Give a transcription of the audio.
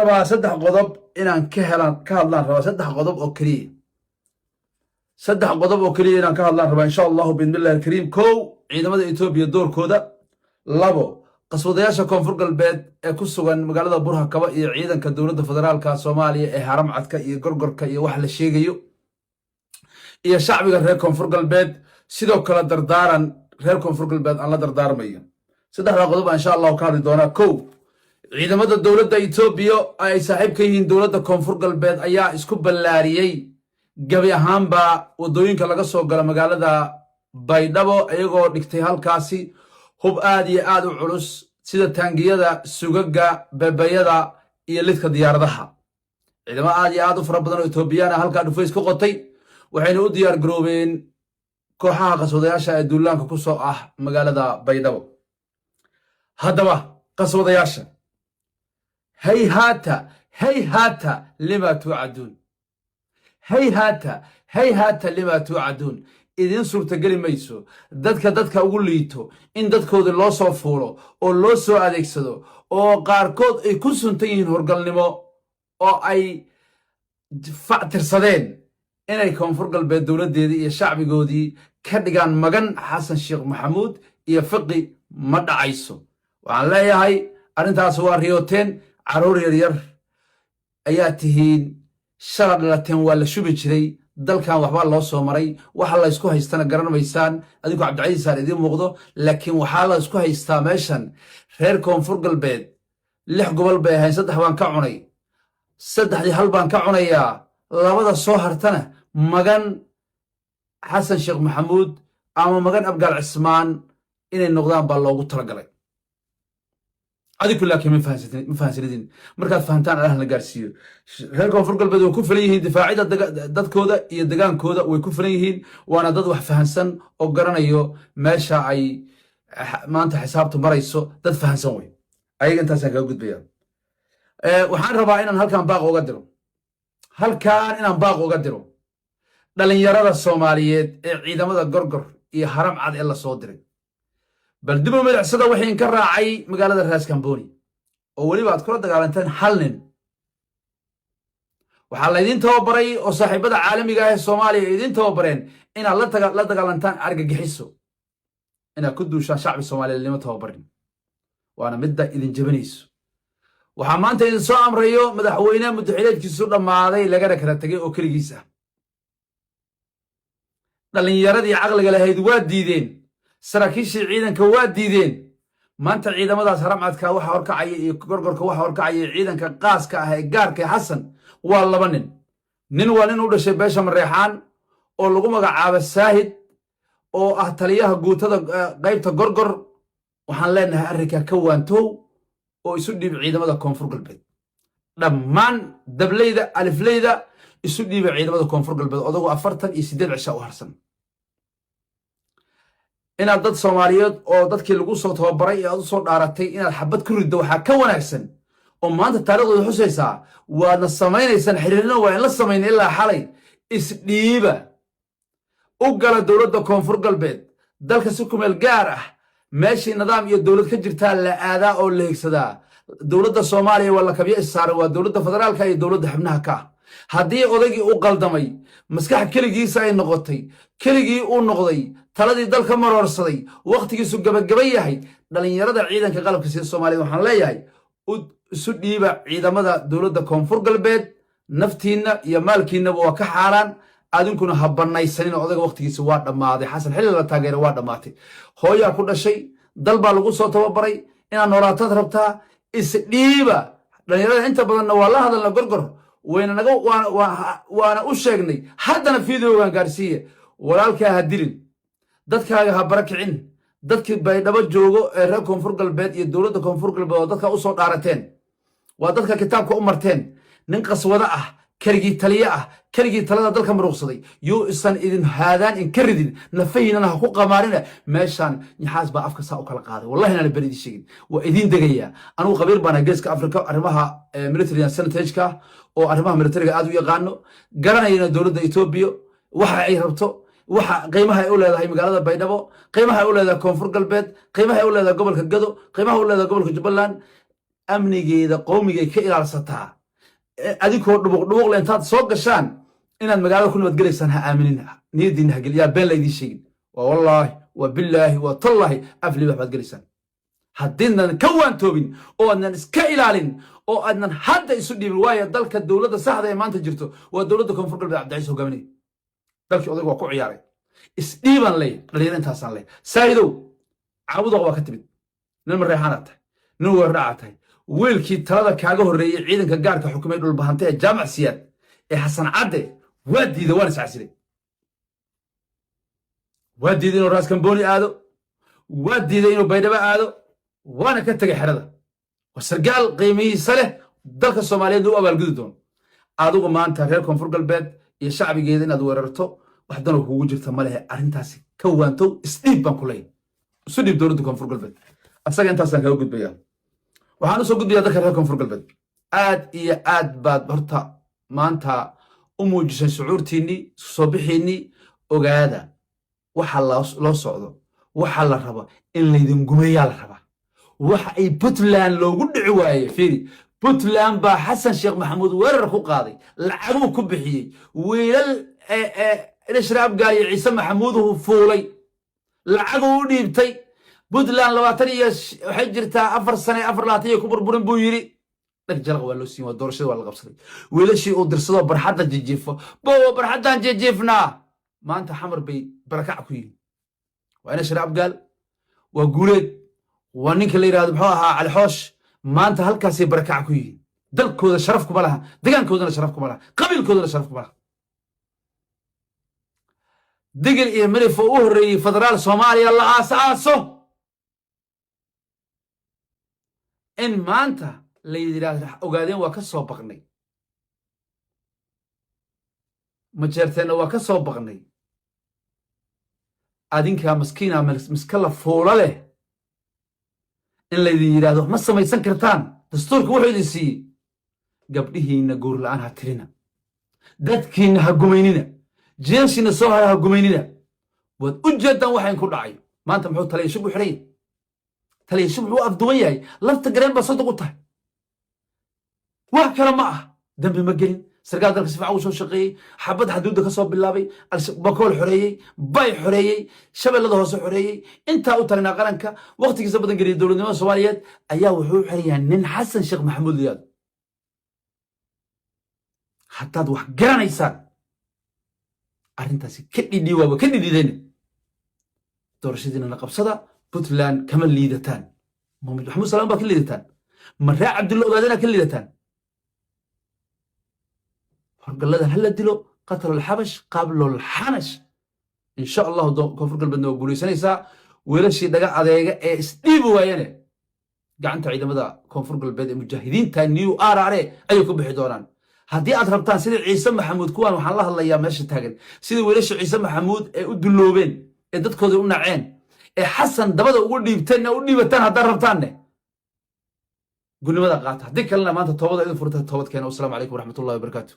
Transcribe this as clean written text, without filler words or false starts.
Rabaa saddex qodob inaan ka helaan, ka hadlaan rabaa. Saddex qodob oo keliya, saddex qodob oo keliya inaan ka hadlaan rabaa, insha Allahu biidnillahi alkariim. Kow, ciidamada Etoobiya doorkooda. Labo, qaswadayaasha Koonfur Galbeed ee ku sugan magaalada Burhakaba iyo ciidanka dowladda federaalka Soomaaliya ee Haramcadka iyo Gorgorka iyo wax la sheegayo iyo shacbiga reer Koonfur Galbeed. Sidoo kale dardaaran reer Koonfur Galbeed aan la dardaarmayo. Saddexdaa qodob baa insha Allahu ka hadli doonaa. Kow, ciidamada dowladda Etoobiya ay saaxiib ka yihiin dowladda Koonfur Galbeed ayaa isku ballaariyey gabi ahaanba waddooyinka laga soo gala magaalada Baydhabo, iyagoo dhigtay halkaasi hub aad iyo aad u culus, sida taangiyada, sugaga, bebayada iyo lidka diyaaradaha. Ciidamo aad iyo aad u fara badan oo Etoobiyaan ah halkaa dhufays ka qotay, waxayna u diyaar garoobeen kooxaha qaswadayaasha ee duulaanka ku soo ah magaalada Baydhabo. Haddaba qaswadayaasha, hayhaata hayhaata lima tuucaduun, hayhaata hayhaata lima tuucaduun. Idiin suurtageli mayso dadka ugu liito in dadkoodii loo soo fuulo oo loo soo adeegsado, oo qaarkood ay ku suntan yihiin horgalnimo oo ay factirsadeen inay Koonfur Galbeed dowladdeedii iyo shacbigoodii ka dhigaan magan Xasan Sheekh Maxamuud iyo Fiqi. Ma dhacayso. Waxaan leeyahay, arrintaas waa riyooteen. Carruur yaryar ayaa tihiin, shala dhalateen, waa la shubi jiray. Dalkan waxbaa loo soo maray. Waxa la ysku haystana garan maysaan adigu. Cabdicasiis aan idiin muuqdo, laakiin waxaa la isku haystaa meeshan reer Koonfur Galbeed lix gobol bay ahayn. Saddex baan ka cunay, saddexdii hal baan ka cunayaa, labada soo hartana magan Xasan Sheekh Maxamuud ama magan Abgaal Cismaan inay noqdaan baa loogu talagalay. Adiku laakiin ma fahansanidin. Markaad fahantaan, Allah la gaarsiiyo. Reer Koonfur Galbeed way ku filan yihiin difaacida dadkooda iyo degaankooda, way ku filan yihiin, waana dad wax fahansan oo garanayo meesha ay maanta xisaabtu marayso. Dad fahansan wey ayaga. Intaasaan kaga gudbaya. Waxaan rabaa inaan halkan baaq uga diro, halkan inaan baaq uga diro dhalinyarada Soomaaliyeed ee ciidamada Gorgor iyo Haram Cad ee lasoo diray. Bal dib u milicsada wixii inka raacay magaalada Raas Kamboni, oo weliba aad kula dagaalanteen hal nin. Waxaa laydin tababaray oo saaxiibada caalamiga ah ee Soomaaliya ay idin tababareen inaad la dagaalantaan argagixiso. Inaad ku duushaan shacbi Soomaaliyeed lima tababarin, waana midda idin jebinayso. Waxaa maanta idin soo amrayo madaxweyne muddaxileedkiisu dhammaaday, lagana kala tegay oo keligiis ah. Dhallinyaradii caqliga lahayd waa diideen, saraakiishii ciidanka waa diideen. Maanta ciidamadaas Haramcadka waxa horkacaya iyo Gorgorka waxa horkacaya, ciidanka qaaska ah ee gaarka ee Xasan, waa laba nin. Nin waa nin u dhashay beesha Mareexaan oo lagu magacaabo Saahid, oo ah taliyaha guutada qaybta Gorgor. Waxaan leenahay, arrinkaa ka waantow oo isu dhiib ciidamada Koonfur Galbeed. Dhammaan dableyda, alifleyda, isu dhiiba ciidamada Koonfur Galbeed. Odagu 48 cisha u harsan. Inaad dad Soomaaliyeed oo dadkii lagu soo tababaray ee aad u soo dhaaratay inaad xabad ku riddo waxaa ka wanaagsan oo maanta taariikhdooda xusaysaa, waadna samaynaysaan. Xiriirna waa in la samayna ilaa xalay. Isdhiiba, u gala dowladda Koonfur Galbeed. Dalka si kumeel gaar ah, meeshii nidaam iyo dowlad ka jirtaa la aadaa oo la higsadaa. Dowladda Soomaaliya waa la kabyo issaaran, waa dowladda federaalka iyo dowladda xubnaha ka ah. Haddii odaygii u qaldamay, maskax keligiisa ay noqotay, keligii uu noqday, taladii dalka maroorsaday, wakhtigiisu gabagaba yahay, dhalinyarada ciidanka qalabka sida Soomaaliyed waxaan leeyahay, isu dhiiba ciidamada dowladda Koonfur Galbeed. Naftiinna iyo maalkiinnaba waa ka xaaraan. Adinkuna ha bannaysanin. Odayga wakhtigiisa waa dhammaaday. Xasan xilli la taageera waa dhammaatay. Hooyaa ku dhashay, dal baa lagu soo tababaray, inaad noolaataad rabtaa. Isdhiiba. Dhalinyarada inta badanna waa la hadalna, Gorgor wayna naga waana u sheegnay. Haddana videogan gaarsiiya. Walaalkaa ha dilin, dadkaaga ha barakicin. Dadkii Baydhabo joogo ee reer Koonfur Galbeed iyo dowladda Koonfur Galbeed oo dadka usoo dhaarateen, waa dadka kitaabka u marteen. Nin qaswado ah, keligii taliye ah, keligii talada dalka muruqsaday, yuu isan idin haadaan in ka ridin. Nafahiinana ha ku qamaarina. Meeshaan nyaxaas baa afka saa u kala qaaday. Wallahi inaan beri idin sheegin, waa idiin degayaa. Anigu khabiir baana Geeska Africa arrimaha military and strategy-ga, oo arrimaha militariga aad u yaqaano, garanayana dowladda Etoobiya waxa ay rabto, waxa qiimaha ay u leedahay magaalada Baydhabo, qiimaha ay u leedahay Koonfur Galbeed, qiimaha ay u leedahay gobolka Gado, qiimaha u leedahay gobolka Jubbaland, amnigeeda qowmigay ka ilaalsataa. Adinkoo dhubuq dhubuqle intaad soo gashaan inaad magaalada ku nabadgelaysaan ha aaminina. Niyadiina ha gel, yaa been laydin sheegin. Waa wallaahi, waa billaahi, waa tallaahi, af libax baad gelaysaan haddiidnan ka waantoobin oo aadnan iska ilaalin oo aadnan hadda isu dhiibin. Waayo, dalka dowladda saxda ee maanta jirto waa dowladda Koonfur Galbeed, Cabdiciis hogaaminaya. Dalkii odayga waa ku ciyaaray. Isdhiibaan leeyahy dhalinyaro, intaasaan leeyahy. Saahidow, Caabudoq waa ka timid, nin Mareexaanaad tahay, nin weerdhaca tahay. Wiilkii talada kaaga horreeyey, ciidanka gaarka xukumay Dhulbahante ee Jaamac Siyaad ee Xasan Cadde, waa diiday, waan iscasilay. Waa diiday inuu Raaskambooni aado, waa diiday inuu Baydhabo aado, waana ka tegay xerada. Waa sargaal qiimihiisa leh, dalka Soomaaliyeedna u abaalgudi doono. Adigu maanta reer Koonfur Galbeed iyo shacbigeeda inaad weerarto wax danoo kugu jirta ma lehe. Arrintaasi ka waantow, isdhiib baan ku leeyahay, isu dhiib dowladda Koonfur Galbeed. Asaga intaasaan kaga gudbaya. Waxaan usoo gudbayaa dadka reer Koonfur Galbeed. Aad iyo aad baad horta maanta u muujiseen shucuurtiinnii, isku soo bixiinnii. Ogaada waxa loo socdo, waxa la rabo in laydin gumeeyaa la rabaa. Waxa ay Puntland loogu dhici waaye, fiiri, Puntland baa Xasan Sheekh Maxamuud weerar ku qaaday, lacaguu ku bixiyey, wiilal Inashre Abgaal iyo Ciise Maxamuuduhu fuulay, lacaguu u dhiibtay. Puntland 20 iyo waxay jirtaa 4 sane, 24 iyo ku burburin buu yidhi. Dhag jalaq waa loo siin, waa doorashada waa la qabsaday. Wiilashii uu dirsadoo barxadda jijiifo bowo, barxaddan jijiifnaa, maanta Xamar bay barakac ku yihiin. Waa Inashre Abgaal, waa Guuleed, waa ninka la yidhahdo muxuu ahaa, Cali Xoosh. Maanta halkaasay barakac ku yihiin. Dalkooda sharaf kuma laha, degaankoodana sharaf kuma laha, qabiilkoodana sharaf kuma laha. Digil iyo Mirif oo u horreeyey federaal Soomaaliya la aas-aaso, in maanta la yidhaahdo Ogaadeen waa ka soo baqnay, Majeerteenna waa ka soo baqnay, adinkaa maskiina miskala fuula leh, in laydin yidhaahdo ma samaysan kartaan dastuurka wuxuu idin siiyey. Gabdhihiinna guur la'aan ha tirina, dadkiinna ha gumaynina, jeeshiina soo hara ha gumaynina. Waad u jeeddaan waxa inku dhacay maanta. Muxuu Taliya Shub u xidhan yahay? Taliya Shub wuxuu afduwan yahay, Lafta Gareen baa 30 u tahay, wax kale ma ah. Dembi ma gelin. Sarkaal dalka si fiican u soo shaqeeyey, xabad xaduudda ka soo bilaabay, Bakool xoreeyey, Bay xoreeyey, Shabeellada Hoose xoreeyey, intaa u tagnaa qaranka, waqtigiisa badan geliyay dowladnimada Soomaaliyeed, ayaa wuxuu u xiran yahay nin Xasan Sheekh Maxamuud liyaado. Haddaad wax garanaysaan, arrintaasi ka dhidhii, waaba ka dhidhidayna. Doorashadiina la qabsada. Puntland kama liidataan, Maxamuud Salaam baa ka liidataan, Maree Cabdulla Ogaadana ka liidataan. Horgallada ha la dilo, qatalo alxabash qablo alxanash. Insha Allahu Koonfur Galbeedna waa guulaysanaysaa. Wiilashii dhaga adeega ee isdhiibi waayane gacanta ciidamada Koonfur Galbeed ee mujaahidiinta New RRA ayay ku bixi doonaan. Haddii aad rabtaan sida Ciise Maxamuud, kuwaan waxaan la hadlayaa meesha taagan, sida wiilasha Ciise Maxamuud ee u dulloobeen, ee dadkoodii u naceen, ee Xasan dabada ugu dhiibteen u dhiibataan haddaad rabtaanne, gulnimada qaata. Haddii kalena maanta toobada idin furta, toobad keena. Wasalaamu calaykum waraxmatullahi wabarakaatu.